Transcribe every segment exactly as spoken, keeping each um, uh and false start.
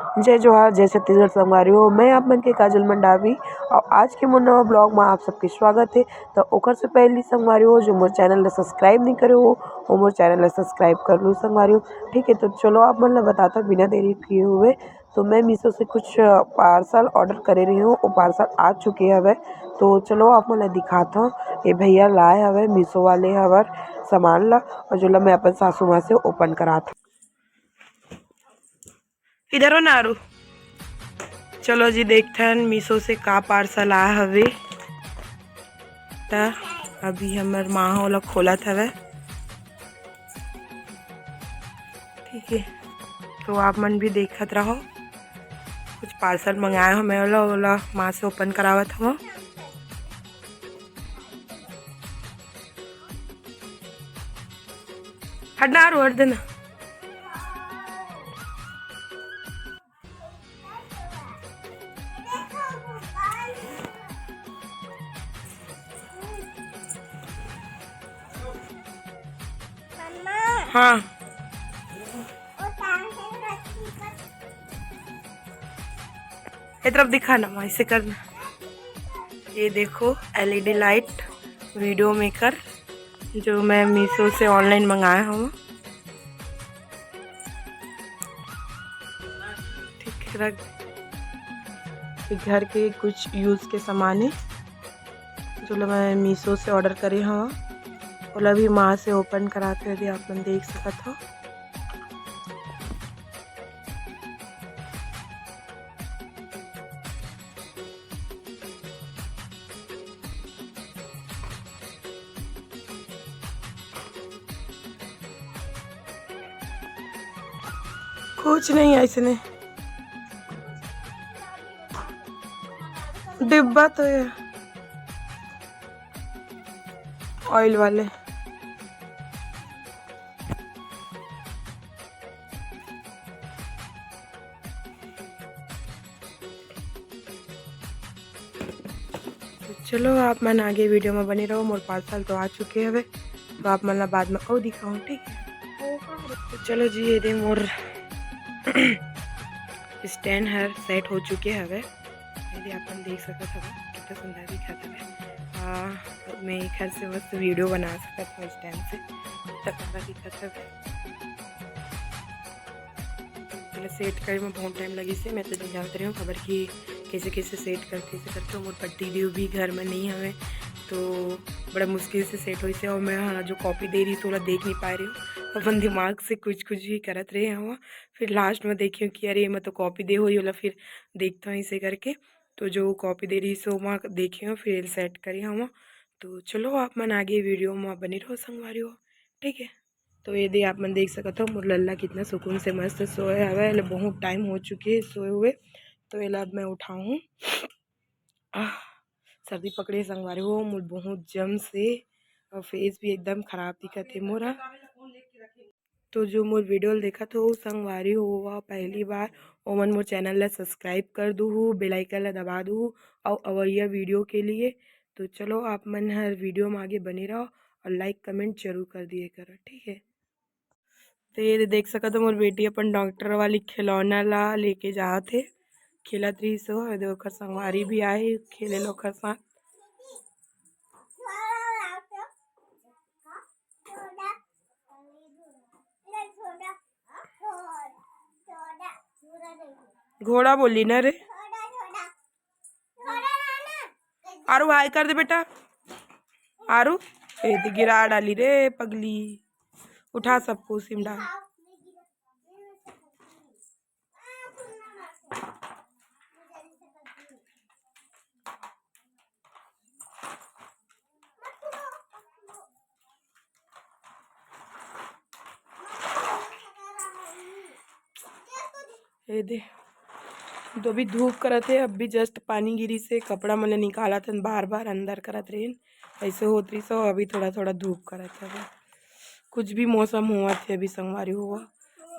जय जोहार, जय छत्तीसगढ़ संगवारी हो। मैं आप मन के काजल मंडावी और आज के मोर नवा ब्लॉग में आप सबके स्वागत है। तो ओकर से पहली संगवारी हो, जो मोर चैनल ला सब्सक्राइब नहीं करे हो, वो मोर चैनल ला सब्सक्राइब कर लो संगवारी हो। ठीक है, तो चलो आप मन ला बताता बिना देरी किए हुए। तो मैं मीशो से कुछ पार्सल ऑर्डर करे रही हूँ, वो पार्सल आ चुके हवे। तो चलो आप मन ला दिखात हूँ, ये भैया लाए हवे मीशो वाले हवर सामान ला, और जो ला मैं अपन सासू माँ से ओपन करात हूँ। इधर हो नारू। चलो जी, देखथन मीशो से का पार्सल आए हवे। त अभी हमर माँ ह ओला खोलत हवे। ठीक है, तो आप मन भी देखत रहो। कुछ पार्सल मंगाए हो मैं ओला, ओला माँ से ओपन करावत हूँ। हट नारू, हट देना। हाँ, ये तरफ दिखाना, वहाँ ऐसे करना। ये देखो, एलईडी लाइट, वीडियो मेकर, जो मैं मीशो से ऑनलाइन मंगाया हूँ। ठीक है, रख। ये घर के कुछ यूज़ के सामान है, जो ला मैं मीशो से ऑर्डर करे हव, ओला भी माँ से ओपन करात हुए भी आप मन देख सकत हो। कुछ नहीं, ऐसे नहीं। डिब्बा तो है ऑयल वाले। तो चलो, आप मन आगे वीडियो में बने रहो। मोर पार्सल तो आ चुके हवे, तो आप मन ला बाद में अउ दिखाऊँ, ठीक है? तो चलो जी, ये दे मोर स्टैंड हर सेट हो चुके हवे। ये दे, आप मन देख सकत हवे, कितना सुंदर दिखत हवे। आ, मैं एक हर से मस्त वीडियो बना सकत हूँ स्टैंड से, कितना प्यारा दिखत हवे। पहले सेट करे में बहुत टाइम लगिस हे, मैं तो नहीं जानत रही हूँ खबर कि कैसे कैसे सेट करथे, ऐसे करके मोर पट्टी देव भी घर में नहीं हवे, तो बड़ा मुश्किल से सेट होइस हे। और मैं, हाँ, जो कॉपी दे रही थी, ओला देख नहीं पाए रही हूँ, अपन दिमाग से कुछ कुछ ही करत रहे हूँ। फिर लास्ट में देखी हूँ कि अरे, मैं तो कॉपी दे होही, ओला फिर देखता हूँ ऐसे करके। तो जो कॉपी दे रही सो मैं देखे हूँ, फिर सेट करे हूँ। तो चलो, आप मन आगे वीडियो में बने रहो संगवारी हो, ठीक है? तो ये दे, आप मन देख सकत हो, मोर लल्ला कितना सुकून से मस्त सोए हवे। एला बहुत टाइम हो चुके हे सोए हुए, तो एला अब मैं उठाऊँ। आह, सर्दी पकड़े हे संगवारी हो मोर बहुत जम से, और फेस भी एकदम खराब दिखत हे मोरा। तो जो मोर वीडियो ल देखत हो संगवारी हो, ओहा पहली बार, ओमन मोर चैनल ला सब्सक्राइब कर दूहू, बेल आइकन ला दबा दूहू, और अवइया वीडियो के लिए। तो चलो, आप मन हर वीडियो में आगे बने रहो और लाइक कमेंट जरूर कर दिए करो, ठीक है? तो ये दे देख सकत हो, मोर बेटी अपन डॉक्टर वाली खिलौना ला लेके जात हे, खेलत रही सो, ये दे ओकर संगवारी भी आए हे खेले ला ओकर साथ। घोड़ा बोली ना रे। आरू हाय कर दे बेटा। आरू, ए दे गिरा डाली रे पगली। उठा सबको, उसी में डाल। ये दे, तो अभी धूप करत हे, अभी just पानी गिरी से कपड़ा मन ल निकालत हन, बार बार अंदर करत रहिन, ऐसे होत रही सो। अभी थोड़ा थोड़ा धूप करत हे, कुछ भी मौसम होवत हे अभी संगवारी हो,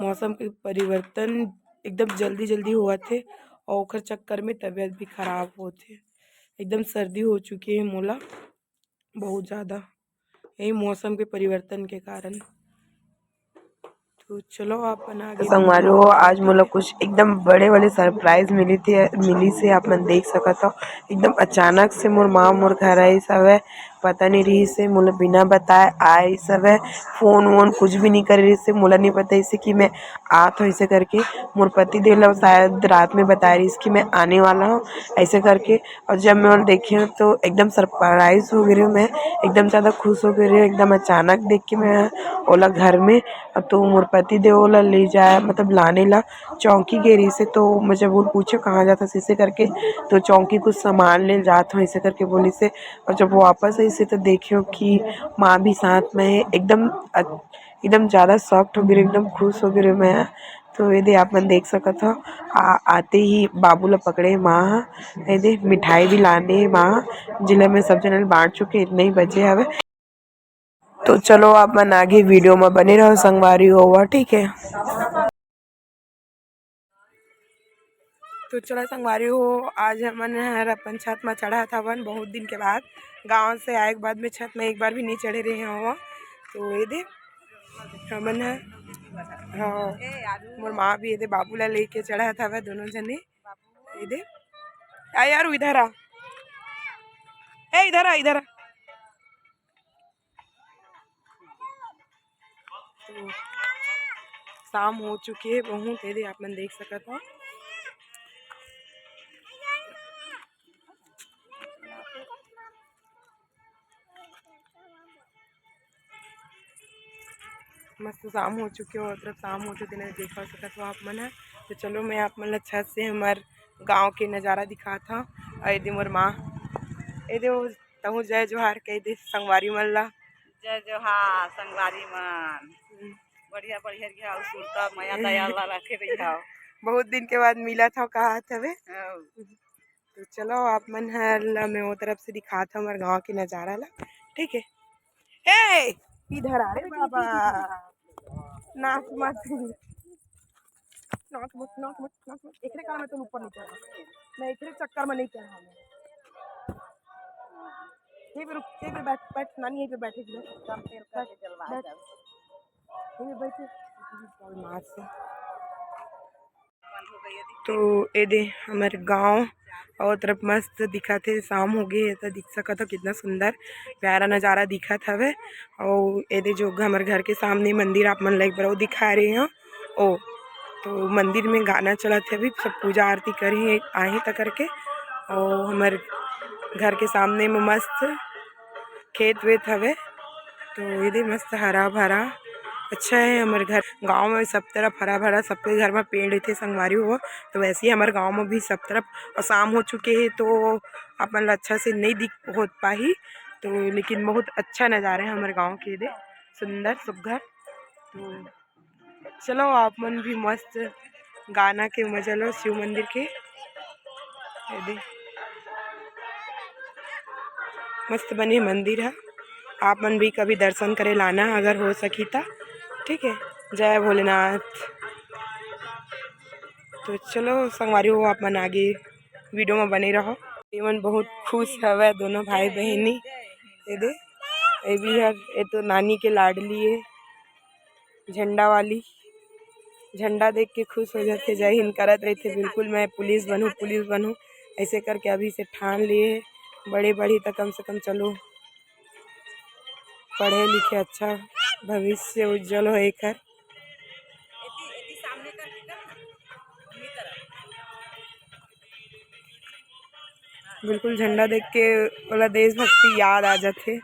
मौसम के परिवर्तन एकदम जल्दी जल्दी होवत हे और ओखर चक्कर में तबीयत भी खराब होत हे। एकदम सर्दी हो चुके हे मोला बहुत ज़्यादा, यही मौसम के परिवर्तन के कारण। तो चलो, आप मन आगे संगवारी हो, आज मोला कुछ एकदम बड़े वाले सरप्राइज मिली थी, मिली से आप मन देख सकत हो। एकदम अचानक से मोर माँ मोर घर आइस हवय, पता नहीं रहिस हे, मोला बिना बताए आइस हवय। फोन वोन कुछ भी नहीं करे रहिस हे, मोला नहीं पता इसे कि मैं आत हो इसे करके। मोर पति देव ला शायद रात में बताए रहिस कि मैं आने वाला हूँ ऐसे करके। और जब मैं ओला देखे हूँ तो एकदम सरप्राइज हो गे रही हूँ मैं, एकदम ज़्यादा खुश हो गे रही हूँ। एकदम अचानक देख के मैं ओला घर में, तो मोर पति देव ओला ले जाए, मतलब लाने ला चौकी गे रहिस हे। तो मैं जब ओला पूछे कहाँ जात हस इसे करके, तो चौकी कुछ सामान ले जात हूँ इसे करके बोलिस हे। और जब वापस आइस हे तो देखे हूँ कि माँ भी साथ में है। एकदम अ-, एकदम ज़्यादा शॉक्ड हो गे रही, एकदम खुश हो गे रही मैं। तो ये दे आप मन देख सकत हो, आ, आते ही बाबू ला पकड़े हे माँ ह। ये दे मिठाई भी लाने हे माँ ह, जिला मैं सब जने ल बांट चुके, इतना ही बचे हवे। तो चलो, आप मन आगे वीडियो में बने रहो संगवारी हो, ठीक है। तो चलो संगवारी हो, आज हमन हर अपन छत में चढ़त हवन, बहुत दिन के बाद। गांव से आए के बाद में छत में एक बार भी नहीं चढ़े रहे हो। तो ये दे हमन ह, हाँ, मोर माँ भी ये दे बाबू ला लेके चढ़त हवे दोनों जने। ये दे, आ यार, इधर आ, ए इधर आ, इधर आ। तो शाम हो चुके हे बहुत, ये दे आप मन देख सकत हो। मस्त शाम हो चुके हे, और तरफ शाम हो चुके हे, देख सकत हो आप मन ह। तो चलो, मैं आप मन ला छत से हमर गांव के नजारा दिखात हव। और ये दे मोर माँ, ये दे वो तहूँ जय जोहार कह दे संगवारी मन ला। जय जोहार संगवारी मन। हम्म। बढ़िया बढ़िया रहिहा, सुरता मया दया ला रखे रहिहा। बहुत दिन के बाद मिलत हव, कहात हवे। हव। तो चलो, आप मन हर ला मैं वो तरफ से दिखात हव हमर गांव के नजारा ला, ठीक है। ए, इधर आ रे बाबा, नाच मत। नाच मत, नाच मत, नाच मत। एकरे कारण मैं तो ऊपर नहीं चढ़ा। मैं एकरे चक्कर में नहीं चढ़ा। मैं यहीं पे रुक, यहीं पे बैठ, बैठ, नानी यहीं पे बैठेगी। बैठ, बैठ। यहीं पे बैठ। मार से। तो ए दे हमर गांव और तरफ मस्त दिखत हे, शाम हो गे हे, तो दिख सकत हो कितना सुंदर प्यारा नजारा दिखत हवे। और ए दे जो हमर घर के सामने मंदिर आप मन ला एक बार और दिखा रहे हो, ओ, तो मंदिर में गाना चलत हे, अभी सब पूजा आरती करे हे, आहे त करके। और हमर घर के सामने में मस्त खेत वेत हवे, तो ये दे मस्त हरा भरा अच्छा है हमर घर। गांव में सब तरफ हरा भरा, सबके घर में पेड़ रहिथे संगवारी हो, तो वैसे ही हमर गांव में भी सब तरफ। और शाम हो चुके हे तो अपन ला अच्छा से नहीं दिख होत पाही, तो लेकिन बहुत अच्छा नजारा है हमर गांव के, ये दे सुंदर सुघर। तो चलो, आप मन भी मस्त गाना के मजा लो शिव मंदिर के। ये दे, मस्त बने मंदिर है, आप मन भी कभी दर्शन करे लाना अगर हो सकी त, ठीक है। जय भोलेनाथ। तो चलो संगवारी हो, आप मन आगे वीडियो में बने रहो। ये मन बहुत खुश हवे दोनों भाई बहिनी। ये दे, ये भी है, ये तो नानी के लाडली है। झंडा वाली, झंडा देख के खुश हो जाथे, जय हिंद करत रहिथे, बिल्कुल मैं पुलिस बनहूँ, पुलिस बनहूँ, ऐसे करके अभी से ठान लिए हे। बड़े बढ़ी त कम से कम चलो पढ़े लिखे, अच्छा भविष्य उज्जवल हो एकर। बिल्कुल झंडा देख के ओला देशभक्ति याद आ जाथे।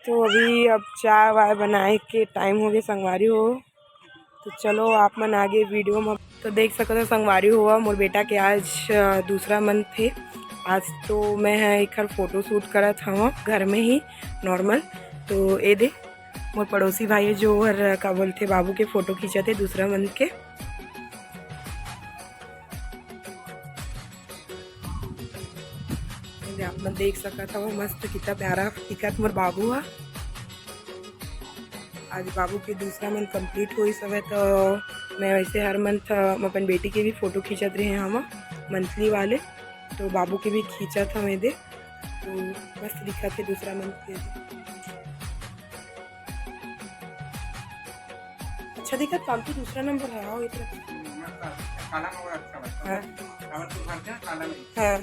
तो अभी अब चाय वाय बनाए के टाइम हो गए संगवारी हो, तो चलो आप मन आगे वीडियो में। तो देख सकत हो संगवारी हो, मोर बेटा के आज, अ, दूसरा मंथ हे। आज तो मैं ह एखर फोटो शूट करत हव घर में ही नॉर्मल। तो ए दे मोर पड़ोसी भाई हे जो हर का बोलथे बाबू के फोटो खींचत हे दूसरा मंथ के। ये आप मन देख सकत हव, मस्त कितना प्यारा दिखत मोर बाबू ह। आज बाबू के दूसरा मंथ कंप्लीट होइस हवय, तो मैं वैसे हर मंथ, अ, अपन बेटी के भी फोटो खींचत रहे हव मंथली वाले, तो बाबू के भी खींचत हव। ये दे, मस्त दिखत हे दूसरा मन के। अच्छा दिखत, कामती दूसरा नंबर हे। हाँ, इतना। काला नंबर अच्छा लगता है। हाँ। काला तो भर के काला नहीं। हाँ।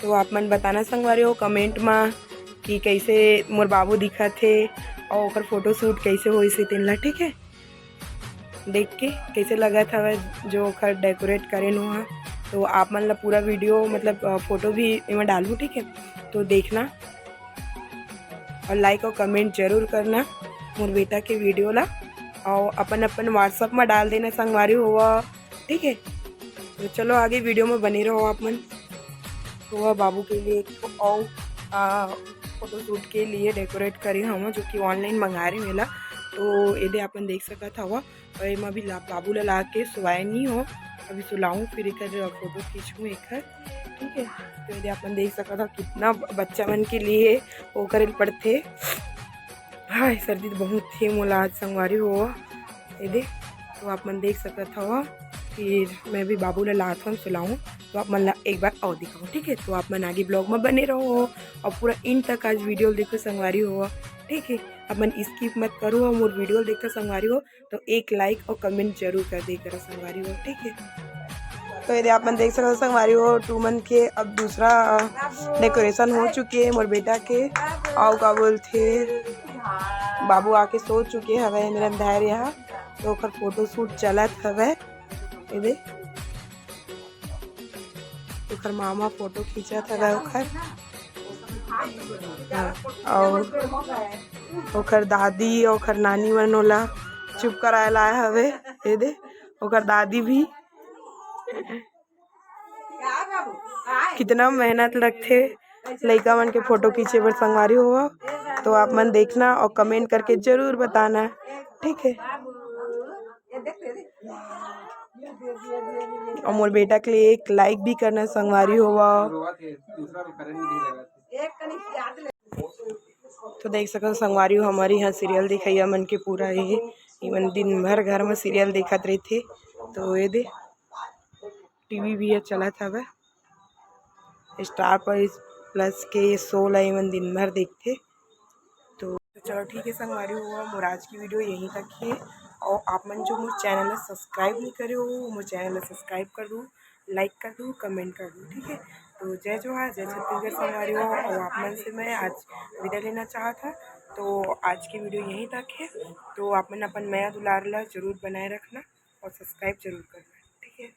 तो आप मन बताना संगवारी हो comment मा कि कैसे मोर बाबू दिखत हे और ओकर फोटो शूट कैसे होइस हे तेन ला, ठीक है। देख के कैसे लगत हवय जो ओकर डेकोरेट करेन हो। तो आप मन ला पूरा वीडियो, मतलब, अ, फोटो भी एमा डालहूँ, ठीक है, तो देखना और लाइक और कमेंट जरूर करना मोर बेटा के वीडियो ला, और अपन अपन WhatsApp में डाल देना संगवारी हो, ठीक है। तो चलो आगे वीडियो में बने रहो आप मन। तो वह बाबू के लिए एक ठो और, आ, फोटो शूट के लिए डेकोरेट करे हवं, जो कि ऑनलाइन मंगाए रहे मेला। तो एदे आप मन देख सकत हव, और एमा अभी ला, बाबू ला ला के सुवाए नहीं हो, अभी सुलाऊं, फिर एकर फोटो खींचूं एकर, ठीक है। तो एदे आप मन देख सकत हव कितना ब-, बच्चा मन के लिए वो करे ल पड़थे। हाय, सर्दी तो बहुत हे मोला आज संगवारी हो। एदे, तो आप मन देख सकत हव, फिर मैं भी बाबू ला लात हूँ सुलाऊं, तो आप मन ला एक बार और दिखाऊं, ठीक है। तो आप मन आगे ब्लॉग में बने रहो और पूरा एंड तक आज वीडियो देखो संगवारी हो, ठीक है। आप मन स्किप मत करो और मोर वीडियो देखो संगवारी हो, तो एक लाइक और कमेंट जरूर कर दे करो संगवारी हो, ठीक है। तो एदे आप मन देख सकत हो संगवारी हो, टूमन के अब दूसरा डेकोरेशन हो चुके हे मोर बेटा के। अउ का बोलथे, बाबू आके सो चुके हवे इंद्रन धैर्य हा, तो ओकर फोटो शूट चलत हवे। एदे ओकर मामा फोटो खींचत हवे ओकर। हाँ, और ओकर दादी, ओकर नानी मन ओला चुप कराए लाए हवे। एदे ओकर दादी भी। कितना मेहनत लगथे लइका मन के फोटो खींचे बर संगवारी हो। तो आप मन देखना और कमेंट करके जरूर बताना, ठीक है। और मोर बेटा के लिए एक लाइक भी करना संगवारी हो। तो देख सकत हो संगवारी हो, हमर इहाँ सीरियल देखइया मन के पूरा ये, इमन दिन भर घर में सीरियल देखत रहिथे। तो एदे टीवी भी ये चलत हवे, स्टार प्लस के ये शो ला इमन दिन भर देखथे। तो चलो ठीक है संगवारी हो, मोर आज की वीडियो यहीं तक ही। और आप मन जो मोर चैनल ला सब्सक्राइब नहीं करे हो, मोर चैनल ला सब्सक्राइब कर दो, लाइक कर दो, कमेंट कर दो, ठीक है। तो जय जोहार, जय छत्तीसगढ़ संगवारी हो। और आप मन से मैं आज विदा लेना चाहत हूँ। तो आज की वीडियो यहीं तक है। तो आप मन अपन मया दुलार ला जरूर बनाए रखना और सब्सक्राइब जरूर करना, ठीक है।